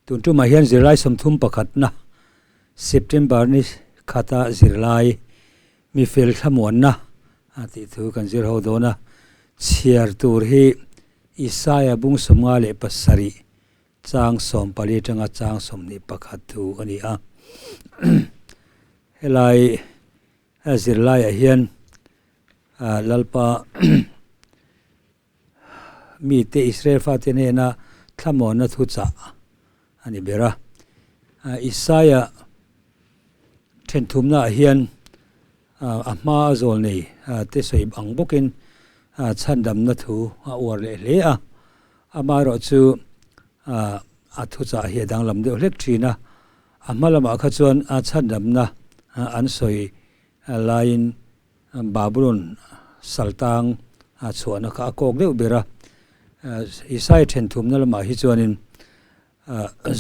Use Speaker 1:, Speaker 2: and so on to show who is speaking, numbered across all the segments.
Speaker 1: Tun tumah hian zirlai 31na September ni khata zirlai mi fel thlamuanna tih thu kan zir ho dawn a. Chhiar tur hi Isaia bung 57 chang 14 atanga chang 21 thu a ni a. Helai zirlaiah hian Lalpa mite Israel fate hnena thlamuanna thu chah a ni ber a. Isaia thenthumnaah hian a hma a zawl nei te sawi ang bawkin chhandamna thu a uar leh hle a. Amaherawhchu a thuchah hi a danglam deuh hlek thin a. A hma lamah kha chuan chhandamna an sawi laiin Babulon saltang chhuahna kha a kawk deuh ber a. Isai thenthumna lamah hi chuanin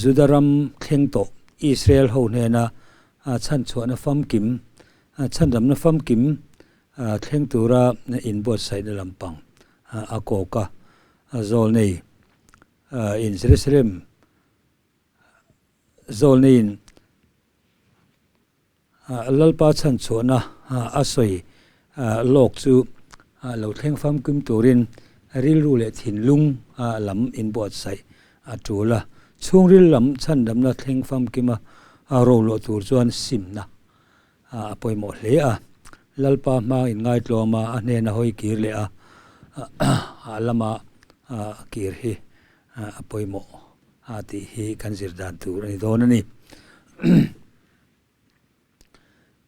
Speaker 1: Juda ram thleng tawh Israel ho hnena chhanchhuahna famkim, chhandamna famkim thleng tura inbuatsaihna lampang a kawk a. Zawlnei in Jerusalem zawlneiin Lalpa chhanchhuahna a sawi lawk chu lo thleng famkim turin rilru leh thinlung lam inbuatsaih a tul a. Chhungril lam chhandamna thleng famkima roluah tur chuan simna a pawimawh hle a. Lalpa hma inngaitlawm a, a hnena hawi kir leh a, a lama kir hi a pawimawh tih hi kan zir dan tur a ni dawn a ni.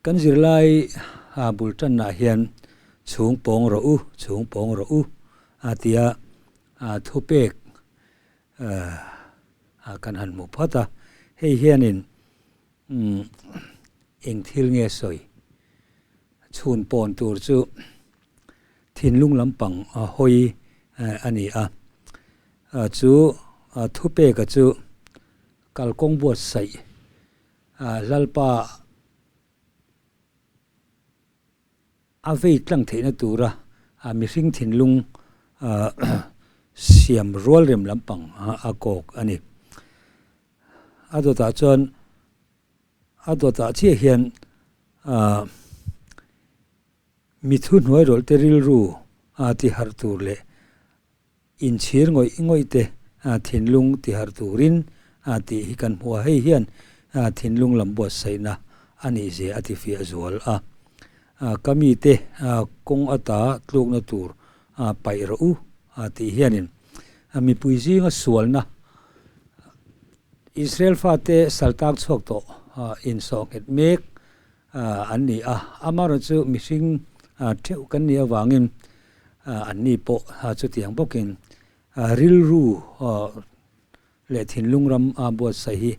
Speaker 1: Kan zirlai bul tanah hian chhung pawng rawh u, chhung pawng rawh u a tia thupek kan han hmuh phawt a. Hei hianin eng thil nge sawi? Chhun pawn tur chu thinlung lampang hawi a ni a. Chu thupeka chu kalkawng buatsaih Lalpa a vei tlang theihna tura mihring thinlung siam rual rem lampang a kawk a ni. A dawtah chuan a dawtah chiah hian mi thuhnuai rawlh te rilru tiharh tur leh Inchhir ngawih ngawih te thinlung tiharh turin tih hi kan hmu a, hei hian thinlung lam buatsaihna a nih zia a tifiah zual a. Ka mite kawng ata tlukna tur paih rawh u tih hianin mipui zinga sualna Israel fate saltak chhuak tawh insawh nghet mek an ni a, amaherawhchu mihring theuh kan nih avangin Anni pawh chutiang bawkin rilru leh thinlung ram buatsaih hi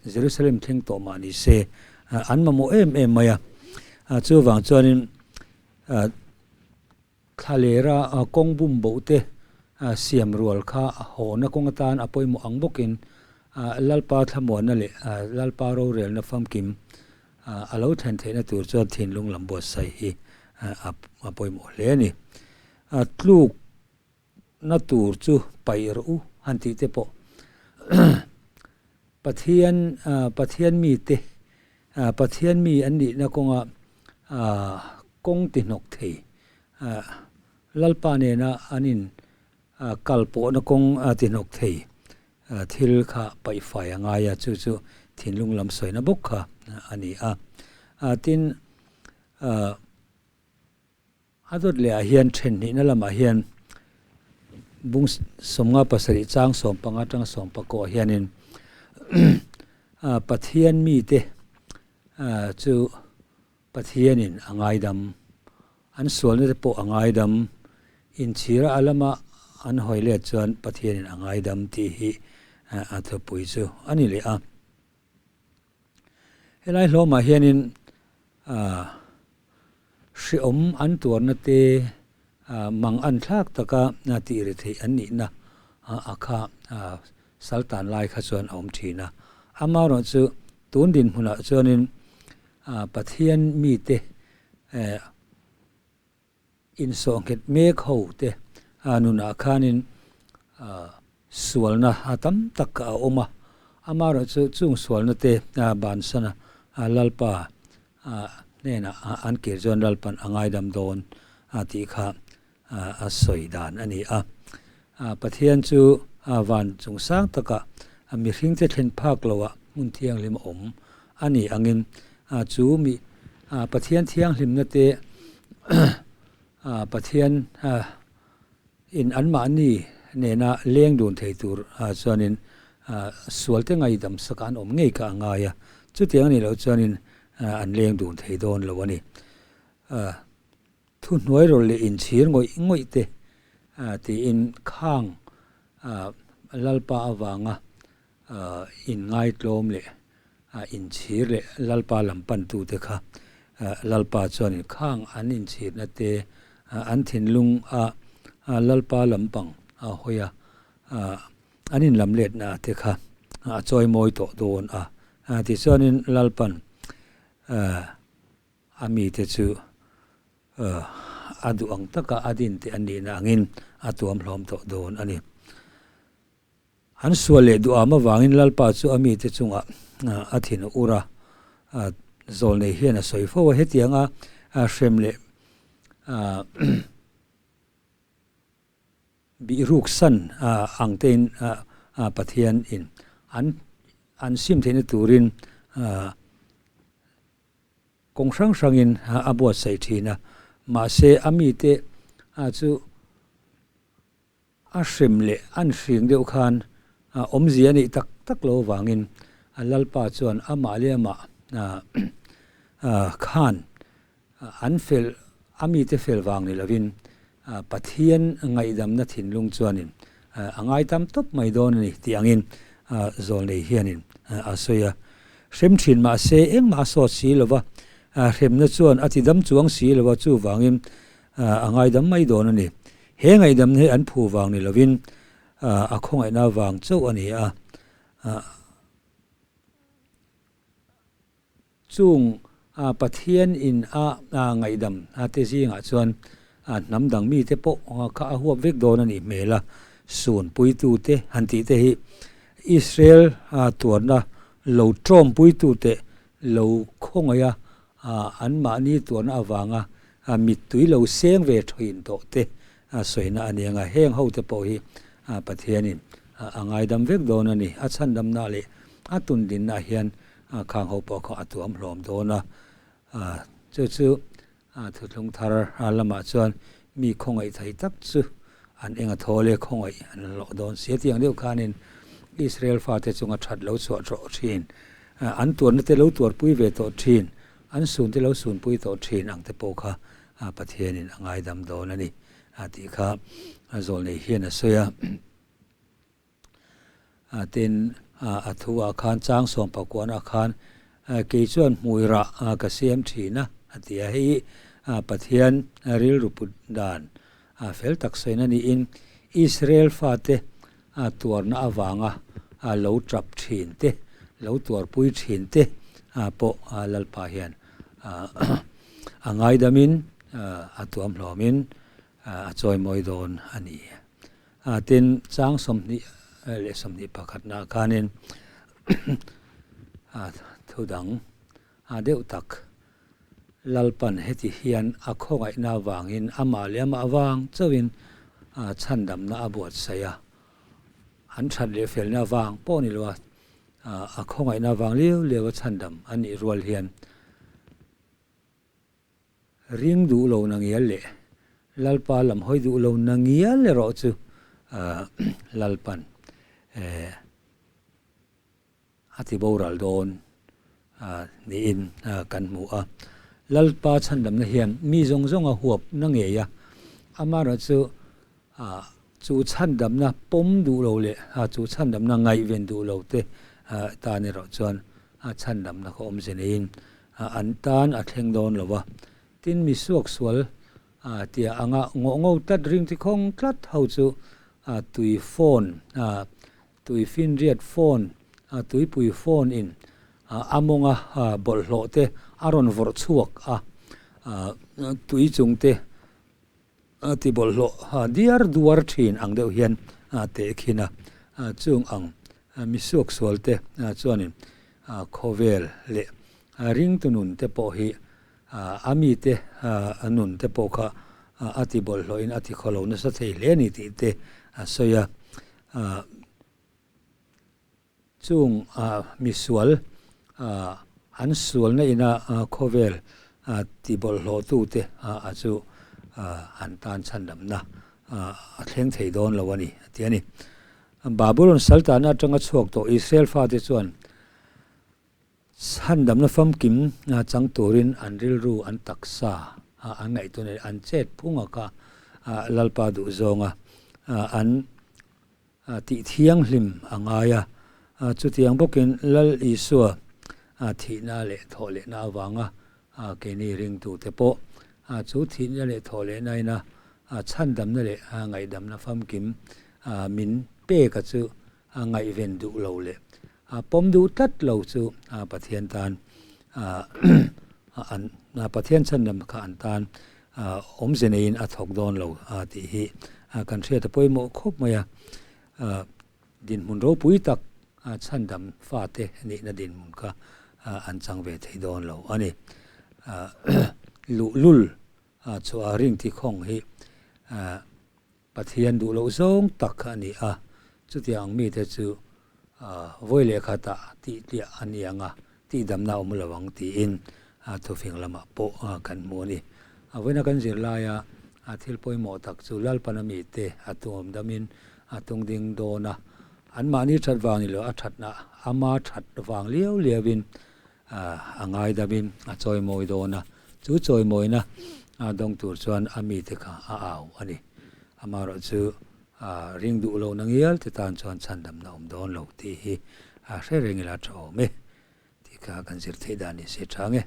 Speaker 1: Jerusalem thleng tawh mah ni se an mamawh em em mai a. Chuvang chuanin thlalera kawng bum boh te siam rual kha hawhna kawng atan a pawimawh ang bawkin Lalpa thlamuanna leh Lalpa rorelna famkim A lo thlen theihna tur chuan thinlung lam buatsaih hi a pawimawh hle a ni. Tlukna tur chu paih rawh u han tih te pawh Pathian Pathian mite Pathian mi an nihna kawnga kawng ti hnawk thei Lalpa nena an in kal pawhna kawng ti hnawk thei Thil kha paihfai a ngai a, chu chu thinlung lam sawina bawk kha a ni a. Tin, a dawt leh ah hian then hnihna lamah hian bung 57 chang 15 atanga 19 ah hianin Pathian mite chu Pathianin a ngaidam, an sualna te pawh a ngaidam, inchhira a lama an hawi let chuan Pathianin a ngaidam tih hi a thupui chu a ni leh a. Helai hlawmah hianin hreawm an tuarna te mang an thlak taka tih ri theih an nihna a kha saltan lai kha chuan a awm thin a. Amaherawhchu tun dinhmunah chuanin Pathian mite insawh nghet mek ho te nunah khanin sualna tam tak a awm a. Amaherawhchu chung sualna te bansana Lalpa hnenah an kir chuan Lalpan a ngaidam dawn tih kha a sawi dan a ni a. Pathian chu van chung sang takah mihringte thlen phak loah hmun thianghlim a awm a ni angin chu mi Pathian thianghlimna te Pathian in anmahni nena leng dun thei tur chuanin sualte ngaidam saka an awm ngei kha a ngai a, chutiang a nih loh chuanin an leng dun thei dawn lo a ni. Thuhnuai rawlh leh inchhir ngawih ngawih te tiin khang Lalpa avanga inngaitlawm leh inchhir leh Lalpa lam pantute kha Lalpa chuanin khang an inchhirna te an thinlung a Lalpa lampang a hawi a, an inlamletna te kha a chawimawi tawh dawn a. Tichuanin Lalpan A mite chu a duh ang taka a din teh an nihna angin a tuam hlawm tawh dawn a ni. An sual leh duham avangin Lalpa chu a mite chungah a thin a ur a, zawlnei hian a sawi fo a, hetianga hrem leh Bihruk san ang tein Pathian in an sim theihna turin kawng hrang hrangin a buatsaih thin a. Mahse a mite chu a hrem leh an hring deuh khan awmzia a neih tak tak lo avangin Lalpa chuan amah leh amah khan An fel, a mite fel vang ni lovin Pathian ngaihdamna thinlung chuanin a ngai tam tawp mai dawn a ni tih angin zawlnei hianin a sawi a. Hrem thin mahse engmah a sawt si lova, hremna chuan a tidam chuang si lova chuvangin a ngaidam mai dawn a ni. He ngaihdamna hi an phu vang ni lovin a khawngaihna vang chauh a ni a. Chung Pathian in a ngaihdam te zingah chuan hnam dang mite pawh kha a huap vek dawn a nih hmel a, sunpuitute han tih te hi Israel tuarna lo tawmpuitute lo khawngaih a, anmahni tuarna avanga mittui lo seng ve thin tawh te sawina a ni ang a, heng hote pawh hi Pathianin a ngaidam vek dawn a ni. A chhandamna leh a tundinna hian Khang ho pawh kha a tuam hlawm dawn a, chu chu thuthlung thar lamah chuan mi khawngaih thei tak chu an eng a thaw le khawngaih an hlawh dawn si a tih ang deuh khanin Israel fate chunga that lo chhuah tawh thin, an tuarna te lo tuarpui ve tawh thin, an sun te lo sunpui tawh thin ang te pawh kha Pathianin a ngaidam dawn a ni tih kha zawlnei hian a sawi a. Tin, a thu ah khan chang sawm pakuan ah khan kei chuan hmui rah ka siam thin a, a ti a. Hei hi Pathian rilru put dan fel tak sawina niin Israel fate tuarna avanga lo tap thin te, lo tuarpui thin te pawh Lalpa hian a ngaidamin a tuamhlawmin a chawimawi dawn a ni. Tin, chang 20 leh 21 naah khanin thu dang deuh tak Lalpan heti hian a khawngaihna avangin amah leh amah avang chauhin chhandamna a buatsaih a, an that leh felna avang pawh ni lo a, a khawngaihna avang liau liau a chhandam a nih rual hian Ring duh lo na ngial leh Lalpa lam hawi duh lo na ngial erawh chu Lalpan a ti boral dawn niin kan hmu a. Lalpa chhandamna hian mi zawng zawng a huap na ngei a, amaherawhchu chu chhandamna pawm duh lo leh chu chhandamna ngaihven duh lo te tan erawh chuan chhandamna kha awmze neiin an tan a thleng dawn lo va. Tin, mi suaksual tia anga ngawh ngo tlat ring chi khawng tlat ho chu tui phone, tui finriat phone, tuipui phone in a mawnga bawlhhlawh te a rawn vawrh chhuak a, tui chung te A ti bawlhhlawh diar duar thin ang deuh hian a teh khin a, chung ang Mi suaksual te chuanin khawvel leh ringtu nun te pawh hi a mite nun te pawh kha a ti bawlhhlawhin a ti khawlo nasa thei hle a ni tih te a sawi a. Chung misual an sualna ina khawvel ti bawlhhlawhtute a chu an tan chhandamna a thleng thei dawn lo a ni, a ti a ni. Babulon saltana atanga chhuak tawh Israel fate chuan chhandamna famkim chang turin an rilru, an taksa an ngaihtuah leh an chet phunga kha Lalpa duhzawnga an tih thianghlim a ngai a. Chutiang bawkin Lal Isua thihna leh thawhlehna avanga keini ringtute pawh chu thihna leh thawhlehna ina chhandamna leh ngaihdamna famkim min peka chu ngaihven duh lo leh pawm duh tlat lo chu Pathian tan an Pathian chhandam kha an tan awmze neiin a thawk dawn lo tih hi kan hriat a pawimawh khawp mai a. Dinhmun ropui tak chhandam fate nihna dinhmun kha an chang ve thei dawn lo a ni. Luhlul chhuah ring thi khawng hi Pathian duh loh zawng tak a ni a, chutiang ang mite chu vawi leh khatah tih tliah a ni ang a, tihdamna a awm lo ang tiin thufing lamah pawh kan hmu a ni. A vawiina kan zir laia thil pawimawh tak chu Lalpana mite a tuam damin a tungding dawn a, anmahni that vang ni lo a thatna ama that vang liau liauin a ngaidamin a chawimawi dawn a, chu chawimawina dawng tur chuan a mite kha a au a ni. Amaherawhchu ring duh lohna ngial te tan chuan chhandamna awm dawn lo tih hi hre reng ila tha awm e tih kha kan zir theih dan ni se tha nge.